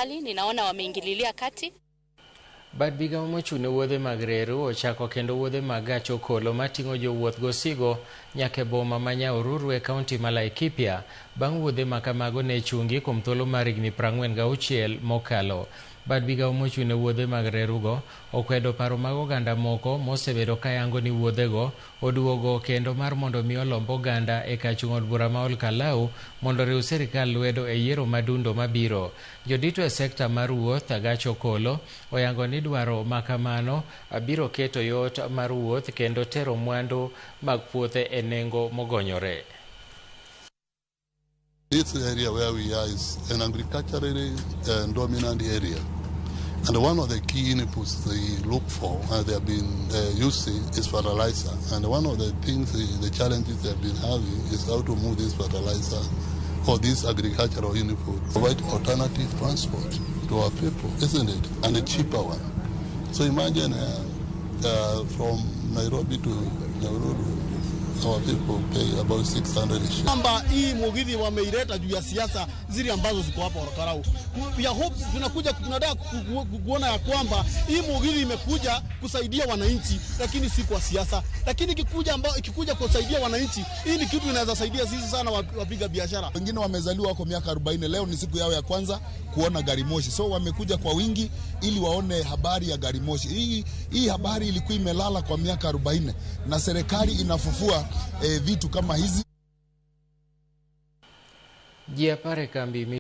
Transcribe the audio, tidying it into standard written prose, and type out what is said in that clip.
Ninaona wameingililia kati. Bad migao mochung' ne wuodhe mag reru ochako kendo wuodhe mag gach okolo mating'o jowuoth gosigo nyaka e boma ma Nyahururu e kaunti ma Laikipia bang' wuodhe ma kamago ne chungi kuom thuolo mar higni 46 mokalo. Bad migao mochung' ne wuodhe mag rerugo okwedo paro mag oganda moko mosebedo kayango ni wuodhego oduogo kendo mar mondo mi olomb oganda e kachung' od bura ma Olkalau mondo oriw sirikal lwedo e yiero madundo mabiro. Jodito e sekta mar wuoth gach okolo oyango ni dwaro makamano biro keto yot mar wuoth kendo tero mwandu mag puothe e nengo mogonyore. This area where we are is an agriculturally dominant area. And one of the key inputs they look for and they have been using is fertilizer. And one of the things, the challenges they have been having is how to move this fertilizer or this agricultural input. Provide alternative transport to our people, isn't it? And a cheaper one. So imagine from Nairobi to Nyahururu, our people pay about 600 shillings. Kwamba hii mugithi wameileta juu ya siasa zile ambazo ziko hapo Olkalau. We are hope tunakuja tunataka kuona ya kwamba hii mugithi imekuja kusaidia wananchi, lakini si kwa siasa. Lakini ikikuja ambao ikikuja kusaidia wananchi, hii ni kitu inaweza saidia sisi sana wapiga biashara. Wengine wamezaliwa wako miaka 40, leo ni siku yao ya kwanza kuona gari moshi, so wamekuja kwa wingi ili waone habari ya gari moshi. Hii habari ilikuwa imelala kwa miaka 40 na serikali inafufua vitu kama hizi. Ji apar e kambi.